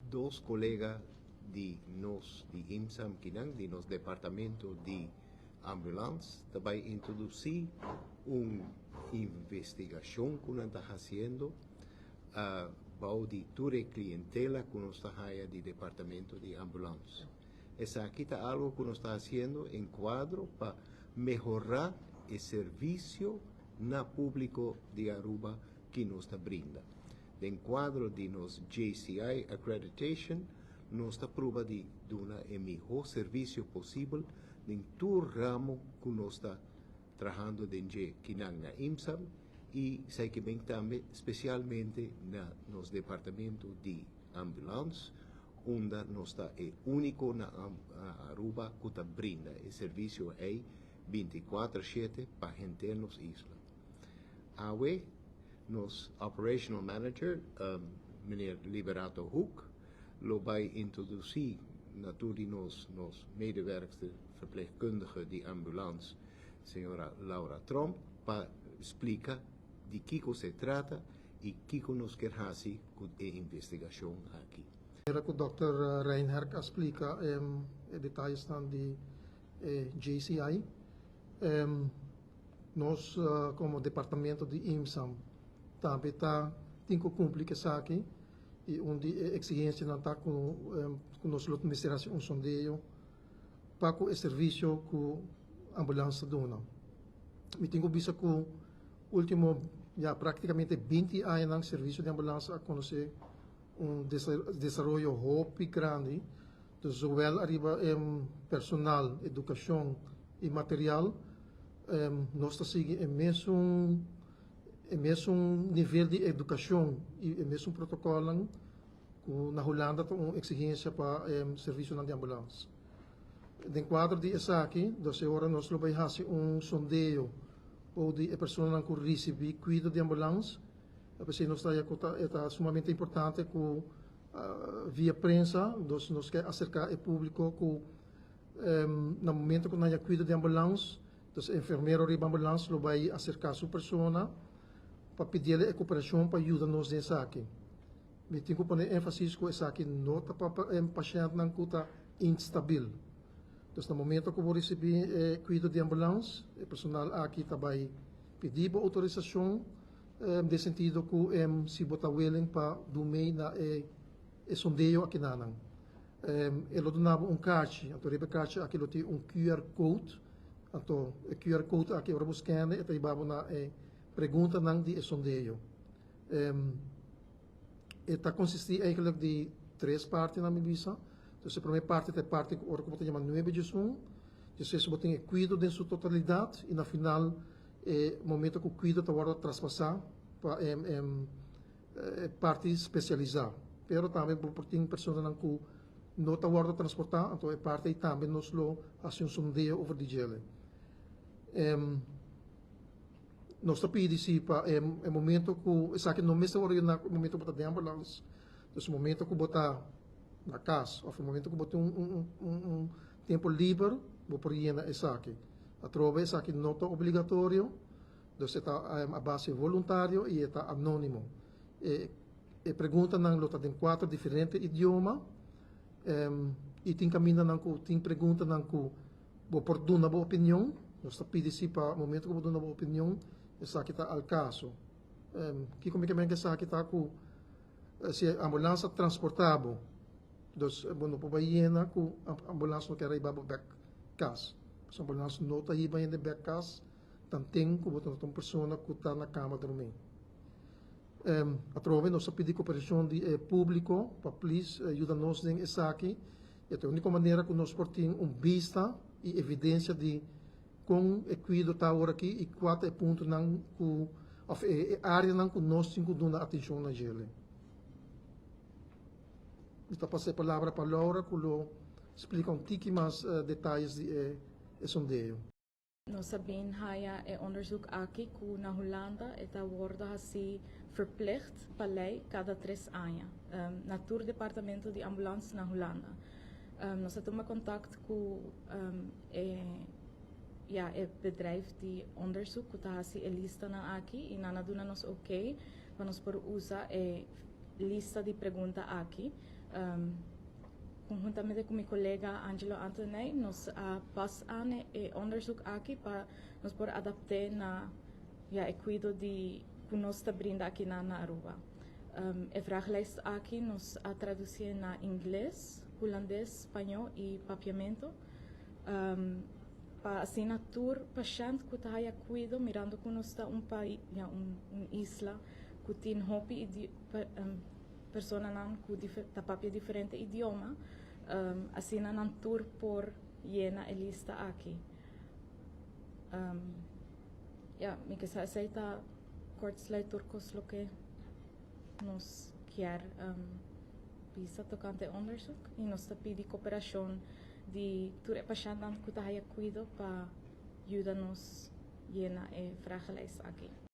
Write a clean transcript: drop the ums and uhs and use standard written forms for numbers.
Dos colega di nos di IMSAM kinan, di nos departamento di ambulance, ta bay introduci un investigacion cu nan ta haciendo bou di tur e clientela cu nos ta haya di departamento di ambulance. Esaki ta algo cu nos ta haciendo en cuadro pa mehora e servicio na publico di Aruba cu nos ta brinda. Den cuadro di nos JCI accreditation, nos ta proba di duna e miho servicio posibel den tur ramo cu nos ta trahando den dje kinan na IMSAM y esaki ben tambe specialmente na nos departamento di ambulance, unda nos ta e unico na Aruba cu ta brinda e servicio ey 24/7 pa henter nos isla. Awe, nos operational manager, meneer Liberato Hoek, lo bay introduci na tur di nos medewerkster verpleegkundige di ambulance, señora Laura Tromp, pa splica di kico se trata y kico nos kier haci cu e investigacion aki. Era cu Dr. Reinhardt a splica e detayenan di JCI. Nos como departamento di IMSAM tambe ta tin cu cumpli cu esaki y un di e exigencianan ta cu nos lo mester haci un sondeo pa cu e servicio cu ambulance ta duna. Mi tin cu bisa cu ultimo ya practicamente 20 aña servicio di ambulance a conoce un desaroyo hopi grandi, dus zowel ariba personal, educacion y material, nos ta sigui e mesun nivel di educacion y e mesun protocolo cu na Hulanda ta un exigencia pa servicio di ambulance. Den cuadro di esaki, dus ora nos lo bay haci un sondeo of di persona cu ricibi cuido di ambulance, pasobra nos ta sumamente importante cu via prensa, dus nos kier acerca e publico cu na momento cu nan cuido di ambulance, dus enfermero di ambulance lo bay acerca su persona pa pidi e cooperacion pa yuda nos den esaki. Mi tin cu pone enfasis cu esaki no ta pa pacientenan cu ta instabil. Dus na momento cu bo ricibi cuido di ambulance, e personal aki ta bay pidi bo autorisacion den sentido cu si bo ta willing pa duna mee na e sondeo aki nan. E lo duna un kaartje, anto riba e kaartje aki lo tin un QR code, anto e QR code aki ora bo scan e ta hiba bo na e preguntanan di e sondeo. E ta consisti eigenlijk di tres parti na mi bisa. Dus e prome parti ta e parti cu ora cu bo ta yama 911, dus bo tin e cuido den su totalidad y na final e momento cu cuido ta wordo traspasa pa parti specialisa. Pero tambe bo por tin personanan cu no ta wordo transporta, anto e parti ey tambe nos lo haci un sondeo over di djele. Nos ta pidi si pa e momento cu esaki no mester wordo na momento cu bo ta den ambulance, dus momento cu bo ta na cas of momento cu bo tin un tempo liber, bo por yena esaki. Atrobe esaki no ta obligatorio, dus e ta a base voluntario y e ta anonimo. E preguntanan lo ta den cuatro diferente idioma y tin camindanan cu tin preguntanan cu bo por duna bo opinion. Nos ta pidi si pa momento cu bo duna bo opinion, esaki ta al caso. Kico mi kier men cu esaki ta cu si ambulance transporta bo, dus bo no por bay yena cu ambulance no kier hiba bo bek cas. So ambulance no ta hiba hende bek cas, tanten cu bo ta un persona cu ta na cama drumi. Atrobe nos a pidi cooperacion di publico pa please yuda nos den esaki. E ta e unico manera cu nos por tin un bista y evidencia di con e cuido ta awor aki y cua ta e puntonan cu of e areanan cu nos tin cu duna atencion na djele. Mi ta pasa e palabra pa Laura cu lo splica un tiki mas detayes di e sondeo. Nos a bin haya e onderzoek aki cu na Hulanda e ta wordo haci verplicht pa ley cada 3 aña na tur departamento di ambulance na Hulanda. Nos a tuma contact cu e, ja, e bedrijf di onderzoek cu ta haci e listanan aki y nan a duna nos oké pa nos por usa e lista di pregunta aki. Conhuntamente cu mi colega Angelo Anthony, nos a pas aan e onderzoek aki pa nos por adapta na, ja, e cuido di cu nos ta brinda aki na Aruba. E vragenlijst aki nos a traduci na Ingles, Hulandes, Spaño y Papiamento. Pa asina tur pashent cu ta haya cuido, mirando cu nos ta un pais, ja, un isla cu tin hopi personanan cu ta papia diferente idioma, asina nan tur por yena e lista aki. Ja, mi kier sa ta kort sluit tur cos loke nos kier bisa tocante onderzoek y nos ta pidi cooperacion di tur pashentnan cu ta haya cuido pa yuda nos yena e vragenlijst aki.